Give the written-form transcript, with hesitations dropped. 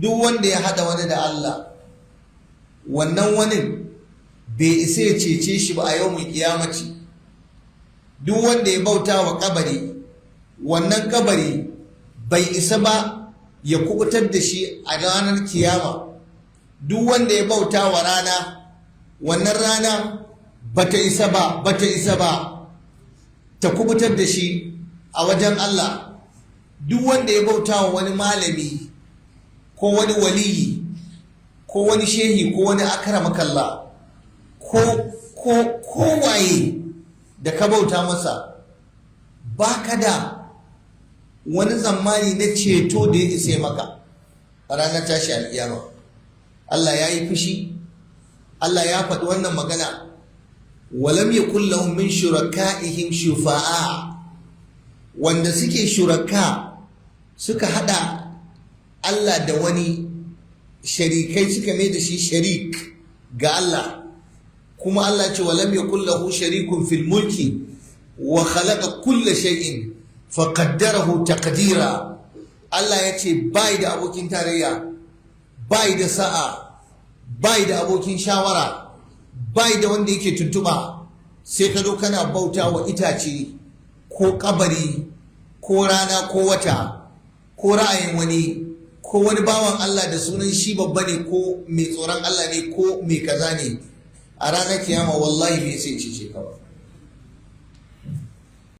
Duk wanda ya hada wani da Allah, wannan wani bai isa ya cece shi ba a yau mai kiyamaci. Duk wanda ya bauta wa kabari, wannan kabari bai isa ba ya kubutar da shi a ranar kiyama. Duk wanda ya bauta wa rana, wannan rana bata isa ba, bata isa ba ta kubutar da shi a wajen Allah. Duk wanda ya bauta wa wani malami ko wani waliyi ko wani shehi ko wani akramakallah ko waye da ka bauta masa, baka da wani tsammani na ceto da ya isa maka a ranar tashi alƙiyama. Allah ya yi fushi. Allah ya faɗi wannan magana: ولم يكن لهم من شركائهم شفعاء. Wanda suke شركاء, suka hada Allah da wani sharikai, suka mai da shi شريك ga Allah. Kuma Allah ce: ولم يكن له شريك في الملك وخلق كل شيء فقدره تقديرا. Allah ya ce bai da abokin tarayya, bai da sa'a, bai da abokin shawara, bai da wanda yake tuntuba. Sai ka zo kana bauta wa itace ko kabari ko rana ko wata ko ra'ayin wani ko wani bawan Allah da sunan shi babba ne ko mai tsoron Allah ne ko mai kaza ne. A ranar kiyama wallahi bai sai cece ka ba.